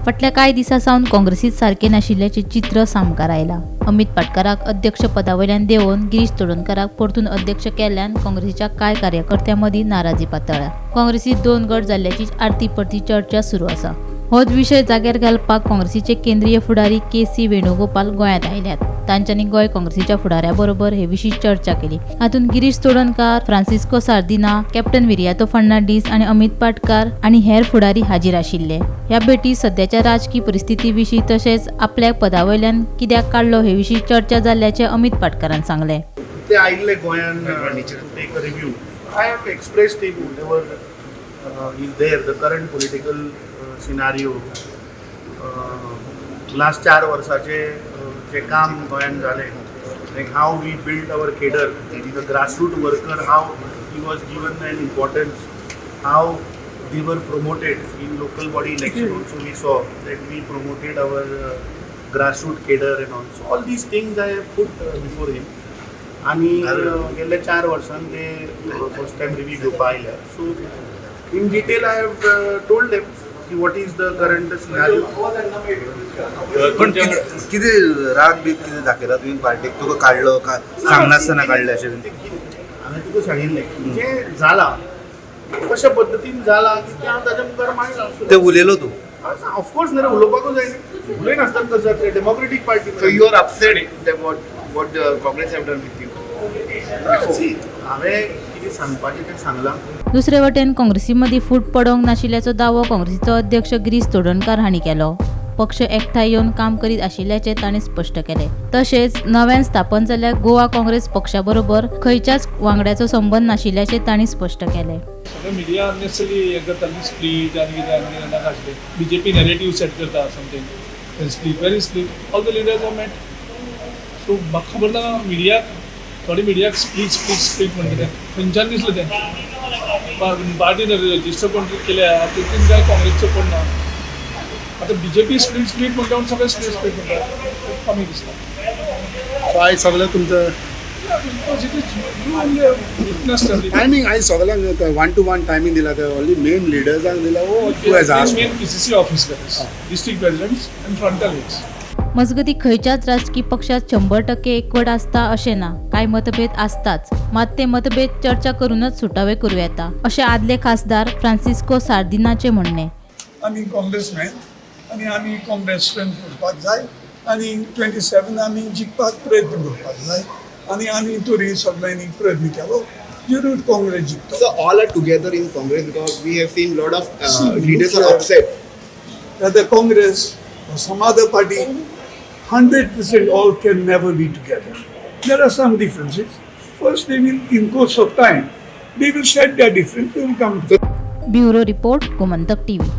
फाटल्या कांय दिसां सावन काँग्रेसीत सारकें नाशिल्ल्याचें चित्र सामकार आयलां. अमित पाटकाराक अध्यक्ष पदा वयल्यान देंवोवन गिरीश चोडणकाराक परतून अध्यक्ष केल्ल्यान काँग्रेसीच्या कांय कार्यकर्त्यां मदीं नाराजी पातळ्ळ्या. काँग्रेसीत दोन गट जाल्ल्याची आरती परती चर्चा सुरू आसा. होच विशय जाग्यार घालपाक काँग्रेसीचे केंद्रीय फुडारी के सी वेणुगोपाल गोंयांत आयल्यात. तांच्यांनी गोंय काँग्रेसीच्या फुडाऱ्या बरोबर हे विशीं चर्चा केली. हातूंत गिरीश चोडणकार, फ्रांसिस्को सार्दिना, कॅप्टन विरियातो फर्नांडीस आनी अमित पाटकार आनी हेर फुडारी हाजीर आशिल्ले. ह्या भेटीत सद्याच्या राजकी परिस्थिती विशीं तशेंच आपल्याक पदा वयल्यान कित्याक काडलो हे विशीं चर्चा जाल्ल्याचें अमित पाटकारान सांगलें. ते आयिल्ले गोंयान take a review. I have expressed him whatever is there, the current political scenario, last 4 वर्साचे जे काम गोंयान जालें, like how we build our cadre, the grassroot worker, how he was given an importance, how they were promoted in local body election. Also we saw that we promoted our grassroots cadre and also all these things I have put before him. आणि गेल्या 4 वर्सां ते first time review घेवपा आयल्या. So in detail I have told them की what is the current scenario. पण कितें कितें राग बी कितें दाखयला तुवें पार्टीक? तुका काडलो का सांगनासतना काडले अशें बीन? हांवें तुका सांगिल्लें, जें जालां, कशा पद्दतीन जालां की तें हांव ताच्या मुखार मांडलां. ते उलयलो तूं? ऑफकोर्स, न्ही रे, उलोवपाकूच जाय न्ही. उलयनासतना कशें जातलें democratic party? So you are upset that what the Congress have done with you? See, हांवें कितें सांगपाचें तें सांगलां. दुसरे वटेन काँग्रेसी मदीं फूट पडोंक नाशिल्ल्याचो दावो काँग्रेसीचो अध्यक्ष गिरीश चोडणकार हांणी केलो. पक्ष एकठांय येवन काम करीत आशिल्ल्याचें तांणी स्पश्ट केलें. तशेंच नव्यान स्थापन जाल्ल्या गोवा काँग्रेस पक्षा बरोबर खंयच्याच वांगड्याचो संबंद नाशिल्ल्याचें तांणी स्पश्ट केलें. सगळें मिडिया अननेसरी हें करताली, स्प्लीट आनी कितें आनी कितें नाका आसलें. बीजेपी नॅरेटीव सेट करता something split, very split. All the leaders are met, so म्हाका खबर ना मिडियाक, थोडे मिडियाक स्प्लीट स्प्लीट स्प्लीट म्हणटा तें खंयच्यान दिसलें तें. पार्टीन रजिस्टर कोण केल्या तितून काय काँग्रेसचो कोण ना. आतां बीजेपी स्प्लीट स्प्लीट म्हणटा म्हूण सगळे स्प्लीट स्प्लीट म्हणटा, कमी दिसता. सो आयज सगळें तुमचं Because it is you only witness. Timing आयज सगळ्यांक वन टू वन टायमींग दिला. ते ऑनली मेन लिडर्सांक दिला वो who has asked? Main PCC office bearers, district presidents and frontal heads. मजगतीं, खंयच्याच राजकी पक्षात 100% एकवट आसता अशें ना. कांय मतभेद आसताच. मात ते मतभेद चर्चा करूनच सुटावे करूं येता अशें आदले खासदार फ्रांसिस्को सार्दिनाचें म्हणणें. आमी काँग्रेसमॅन आनी आमी काँग्रेस स्ट्रेंथ करपाक जाय आनी 27 आमी जिखपाक प्रयत्न करपाक जाय आनी आमी तरी सगळ्यांनी प्रयत्न केलो, जरूर Congress जिखतो. So all are together in Congress, because we have seen lot of See, leaders look are here. Upset. That the Congress or some other party, 100% all can never be together. There are some differences. First, they will, in course of time, they will set their difference, they will come together. Bureau report, Gomantak TV.